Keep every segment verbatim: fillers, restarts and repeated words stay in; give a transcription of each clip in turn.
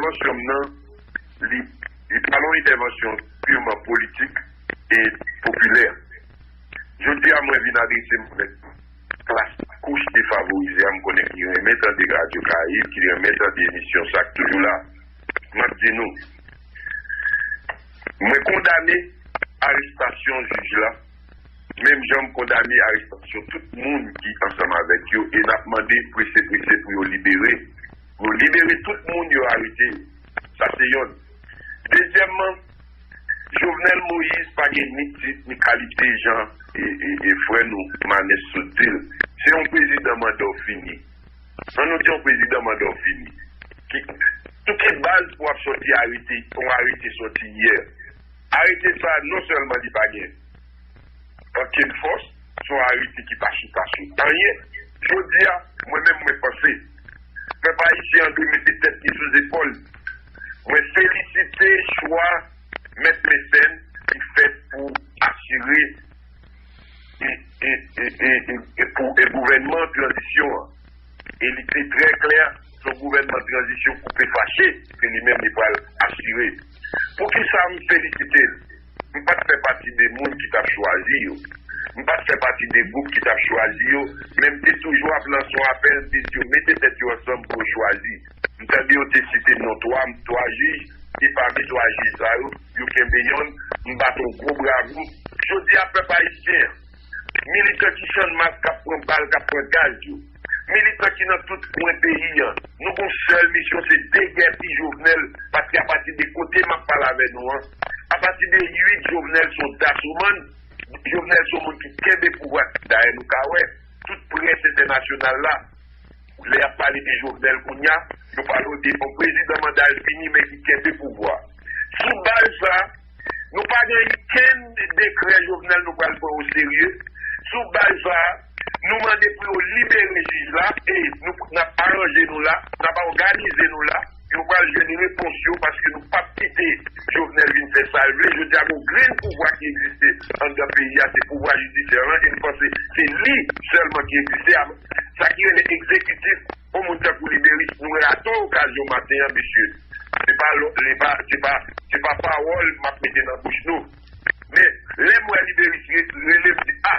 Entèvansyon m nan, li, li pa yon entèvansyon pirman politik e popilè. Jodi a, mwen vin adrese m avèk klas kouch defavorize a, m konnen ki renmen tande Radyo Karayib, ki renmen tande emisyon sa k toujou la. M ap di nou, mwen kondane arestasyon jij la, menm jan m kondane arestasyon tout moun ki ansanm avèk yo, e n ap mande prese prese pou yo libere. Pou yo libere tout moun yo arete yo. Sa se yonn. Dezyèmman, Jovenel Moïse pa gen ni tit ni kalite jan e, e, e frè nou Manès sot di l. Se yon prezidan manda w fini. An nou di yon prezidan manda w fini. Ki, sou ki baz pou w ap sòti arete, yon arete sòti yè? Arete sa a, non sèlman li pa gen ankenn fòs, se yon arete ki pa chita sou anyen. Jodi a, mwen menm mwen panse, pèp ayisyen an dwe mete tèt li sou zepòl. Mwen felisite chwa Mèt Mecène ki fèt pou asire e, e, e, e, e, e pou e gouvènman tranzisyon an. E li te trè klè, se yon gouvènman tranzisyon koupe fache ke li menm li pral asire. Poukisa m felisite l? M pa t fè pati de moun ki t ap chwazi yo. M pa t fè pati de gwoup ki t ap chwazi yo, men m te toujou ap lanse yon apèl, m te di yo mete tèt yo ansanm pou yo chwazi. M tande yo te site non twa, twa jij, e pami twa jij sa yo, yo kenbe yonn, m bat yon gwo bravo. Jodi a, pèp ayisyen an, militan ki Channmas k ap pran bal, k ap pran gaz yo, militan ki nan tout kwen peyi an, nou gon sèl misyon, se degèpi Jovenel, paske apati de kote m ap pale avè nou an, apati de uit, Jovenel se yon dasomann, Jovenel se yon moun ki kenbe pouvwa. Dayè, nou ka wè, tout près entènasyonal la, lè y ap pale de Jovenel kounye a, yo pale w de yon prezidan manda l fini, men ki kenbe pouvwa. Sou baz sa, nou pa gen okenn dekrè Jovenel nou pral pran oserye. Sou baz sa, nou mande pou yo libere jij la, e nou, n ap aranje nou la, n ap òganize nou la, yo pral jwenn repons yo, paske nou p ap kite Jovenel vin fè sa l vle. Jodi a, gon grenn pouvwa ki egziste anndan peyi a, se pouvwa jidisyè lan, e m panse se li sèlman ki egziste. Sa ki rele egzekitif, yon moun tankou Liberis, nou rate yon okazyon maten an, mesye. Se pa, se pa, se pa, se pa pawòl m ap mete nan bouch nou. Men, lè m wè Liberis re-, rele m di, a,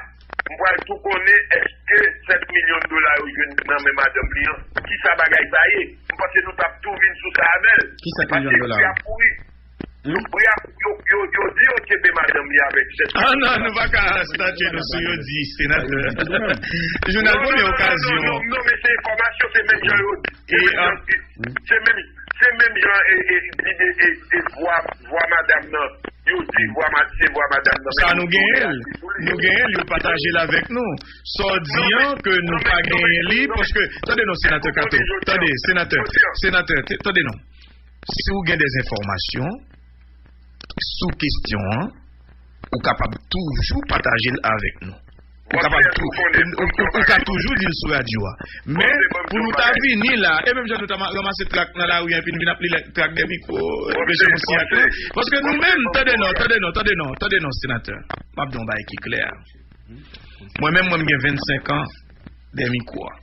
m pral tou konnen èske sèt milyon dola yo jwenn nan men madanm li an, kisa bagay sa ye? M panse nou t ap tou vin sou sa avè l. Ki sèt milyon dola? Paske pri a pouri. Yo, pri a, yo, yo, yo di yo kenbe madanm li avèk sèt milyon dola. Ah non, nou pa ka statye nou sou yo di, senatè. Jounal premye okazyon. Non, non, non, men se enfòmasyon, se menm jan yo di. Se menm jan, se menm, se menm jan e, e, e, e, e vwa, vwa madanm nan. Yo di vwa ma-, se vwa madanm nan. Sa nou genyen l. Nou genyen l, yo pataje l avèk nou. Sa w di an ke nou pa genyen li, paske, tande non, senatè Kato, tande, senatè, senatè, te-, tande non. Si w gen de enfòmasyon sou kesyon an, ou kapab toujou pataje l avèk nou. Ou kapab tou, ou, ou, ou ka toujou di l sou radyo a. Men, pou nou ta vini la, e menm jan nou ta ma-, ranmase trak nan lari an, epi n vin ap li trak dèyè mikwo, mesye Monsignac la. Paske nou menm, tande non, tande non, tande non, tande non, senatè. M ap di yon bagay ki klè. Mwen menm, mwen, m gen vennsenk an dèyè mikwo a.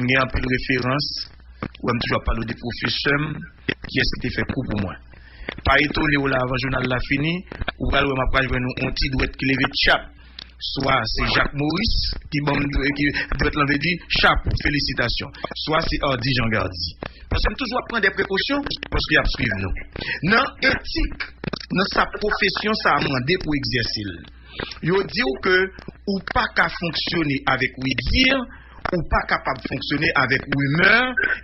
M gen anpil referans. Ou wè m toujou ap pale w de pwofesè m, kiyès ki te fè kou pou mwen. Pa etone w la, avan jounal la fini, ou pral wè m ap pral jwenn yon, yon ti dwèt ki leve tchap. Swa se Jacques Maurice ki ban m dwe-, ki dwèt lan vle di chapo, felisitasyon. Swa se Hardy Jean Gardy. Paske m toujou ap pran de prekosyon, paske y ap swiv nou. Nan etik, nan sa pwofesyon sa a mande pou egzèse l. Yo di w ke ou pa ka fonksyone avèk Widir, ou pa kapab fonksyone avèk rimè,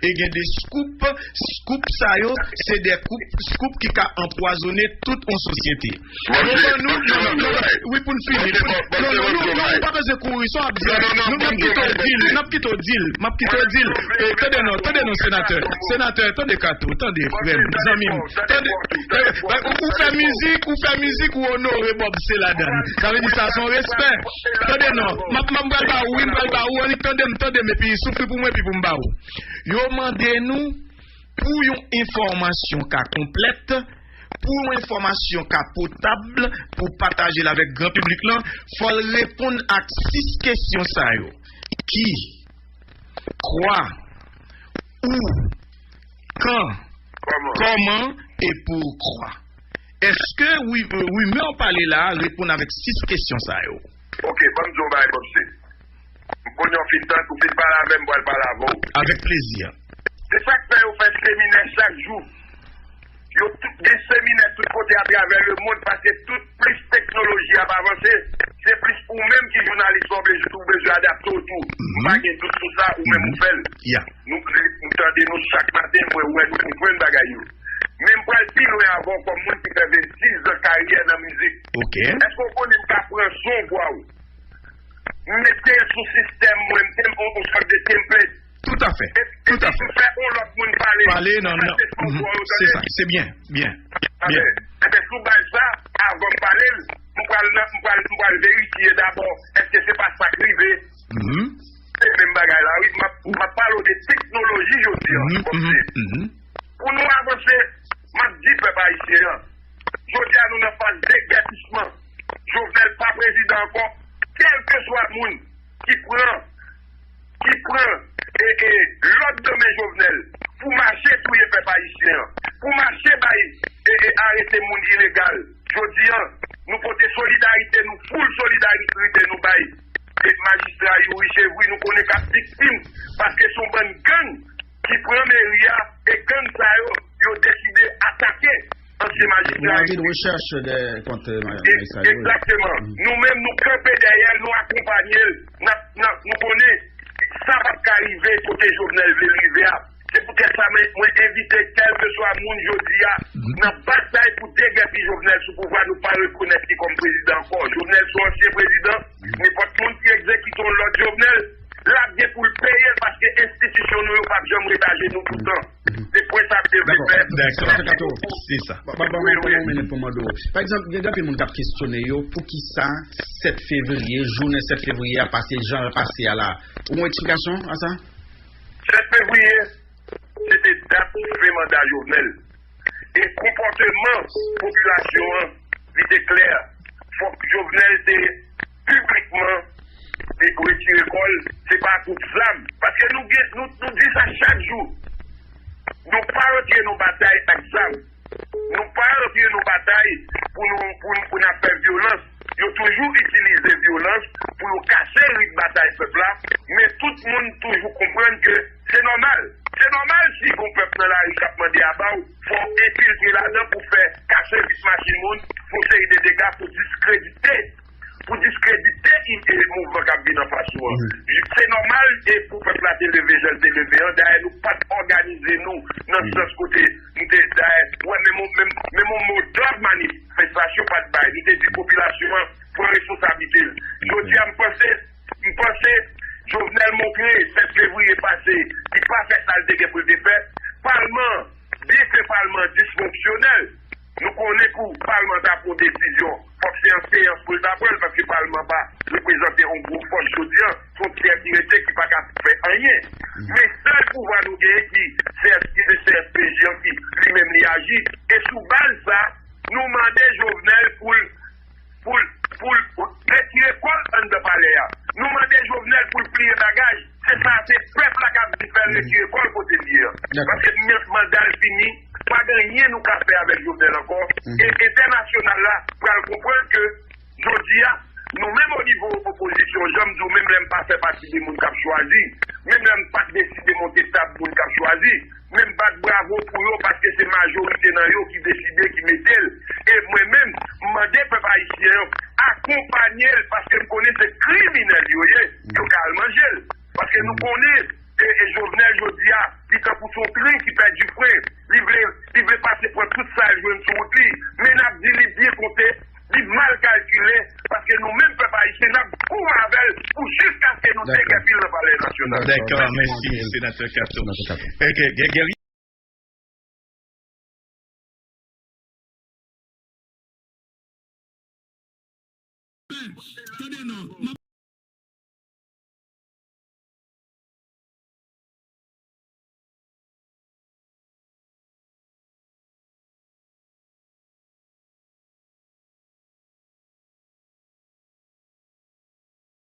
e gen de scoop, scoop sa yo, se de scoop, scoop ki ka anpwazonnen tout yon sosyete. Yo ban nou, non, non, non, non, wi, pou n fini, pou n, non, non, nou, non, nou pa bezwen kouri, sa w ap di a, nou, n ap kite w di l, n ap kite w di l, m ap kite w di l. E, tande non, tande non, senatè, senatè, tande Kato, tande, frè m, zanmi m, tande, e, e, ou, ou fè mizik, ou fè mizik, ou onore Bob, se ladan l. Sa vle di sa se yon respè. Tande non, m ap, m ap pral ba ou, wi, m pral ba ou, annik tande m, tande m, epi soufri pou mwen, epi pou m ba ou. Yo mande nou pou yon enfòmasyon ka konplèt, pou yon enfòmasyon ka potab, pou pataje l avèk gran piblik lan, fò l reponn ak sis kesyon sa yo. Ki, kwa, ou, kan, Kòman? Kòman e poukwa? Èske wi, rimè w pale la a reponn avèk sis kesyon sa yo? Ok, ban m di w yon bagay, Popsi. M konnen w fin tann, ou fin pale avè m, m pral pale avè w. Avèk plezi. Se sa k fè yo fè seminè chak jou. Yo tout gen seminè tout kote atravè lemond, paske tout plis teknoloji ap avanse, se plis ou menm ki jounalis la, ou bezwen, ou bezwen adapte w tou. M pa gen dout sou sa, ou menm ou fè l. Nou, nou tande nou chak maten, mwen wè nou konprann bagay yo. Men m pral pi lwen avè w kòm moun ki fè vennsis zan karyè nan mizik. Èske w konnen m ka pran son vwa w, m mete l sou sistèm mwen, m te yon sòt de template. Tout à fait. Tout à fait. Fè yon lòt moun pale. Pale nan, nan. Se sa, se byen, byen. Enben, enben, sou baz sa, avan m pale l, m pral nan, m pral, m pral verifye dabò, èske se pa sa k rive? Se menm bagay la, wi. M ap, m ap pale w de teknoloji jodi a. Pou nou avanse, m ap di pèp ayisyen an, jodi a nou nan faz degèpisman. Jovenel pa prezidan ankò, kèlkeswa moun ki pran, ki pran e, e, lòd nan men Jovenel pou mache touye pèp ayisyen an, pou mache bay e, e, arete moun ilegal. Jodi a, nou pote solidarite nou, full solidarite nou bay e majistra Youri Chevry, nou konnen k ap viktim, paske se yon bann gang ki pran meri a, e gang sa yo, yo deside atake ansyen majistra yo. Egzakteman. Nou menm, nou kanpe dèyè l, nou akonpanye l. N ap, n ap, nou konnen sa p ap ka rive kote Jovenel vle l rive a. Se poutèt sa, mwen, mwen envite kèlkeswa moun jodi a, n ap batay pou degèpi Jovenel sou pouvwa, nou pa rekonèt li kòm prezidan ankò. Jovenel se yon ansyen prezidan. Nenpòt moun ki egzekite yon lòd Jovenel, l ap gen pou l peye l paske enstitisyon nou yo p ap janm ret ajenou toutan. Se pwen sa m te vle fè. Dakò. Se sa. Ban, ban, ban mwen pran yon minit pou mande w. Pa egzanp, gen, gen anpil moun k ap kesyone yo, poukisa sèt fevriye, jounen sèt fevriye a pase jan l pase a la? Ou gon eksplikasyon a sa? Sèt fevriye, se te dat fen manda Jovenel. E konpòteman popilasyon an, li te klè. Fòk Jovenel te piblikman te retire kò l, se pa akout zam. Paske nou gen, nou, nou di sa chak jou. Nou pa rantre nan batay ak zam. Nou pa rantre nan batay pou nou, pou nou, pou n ap fè vyolans. Yo toujou itilize vyolans pou yo kase rit batay pèp la, men tout moun toujou konprann ke se nòmal. Se nòmal si gon pèp nan lari k ap mande aba w, fò w enfiltre ladan pou fè kase rit machin moun, fè yon seri de dega pou diskredite, pou diskredite ide mouvman k ap vin anfas ou an. Se nòmal e pou pèp la te leve jan l te leve an. Dayè, nou pa t òganize nou nan sans kote nou te, dayè, ou wè, menm, menm, menm yon mo dòd manifestasyon pa t bay. Nou te di popilasyon an pran responsablite l. Jodi a, m panse, m panse Jovenel montre sèt fevriye pase, li pa fè sa l te gen pou l te fè. Palman, byenke palman disfonksyonèl, nou konnen pou palman ta pran desizyon, fòk se an seyans pou l ta pran l, paske palman pa reprezante yon gwo fòs jodi a, se yon tyè ki rete ki pa ka fè anyen. Men sèl pouvwa nou genyen ki, se, ki se C S P J an ki li menm li aji. E sou baz sa, nou mande Jovenel pou l, pou l, pou l retire kò l anndan palè a. Nou mande Jovenel pou l pliye bagaj. Se sa, se pèp la k ap di fè l retire kò l kote l ye an. Paske manda l fini, pa gen anyen nou ka fè avèk Jovenel ankò. E entènasyonal la pral konprann ke jodi a, nou menm o nivo opozisyon, jan m di w, menm lè m pa fè pati de moun k ap chwazi, menm lè m pa t deside monte tab moun k ap chwazi, men m bat bravo pou yo paske se majorite nan yo ki deside, ki mete l. E mwen menm, m mande pèp ayisyen an akonpanye l paske m konnen se kriminèl yo ye, yo ka al manje l. Paske nou konnen, e, e Jovenel jodi a, li tankou se yon tren ki pèdi fren. Li vle, li vle pase pran tout sa l jwenn sou wout li. Men n ap di li byen konte, li mal kalkile, paske nou menm pèp ayisyen, n ap goumen avè l pou jiskaske nou degèpi l nan Palè Nasyonal. Dakò, mèsi, Senatè Kato. Senatè Kato. Ok, Guerrier.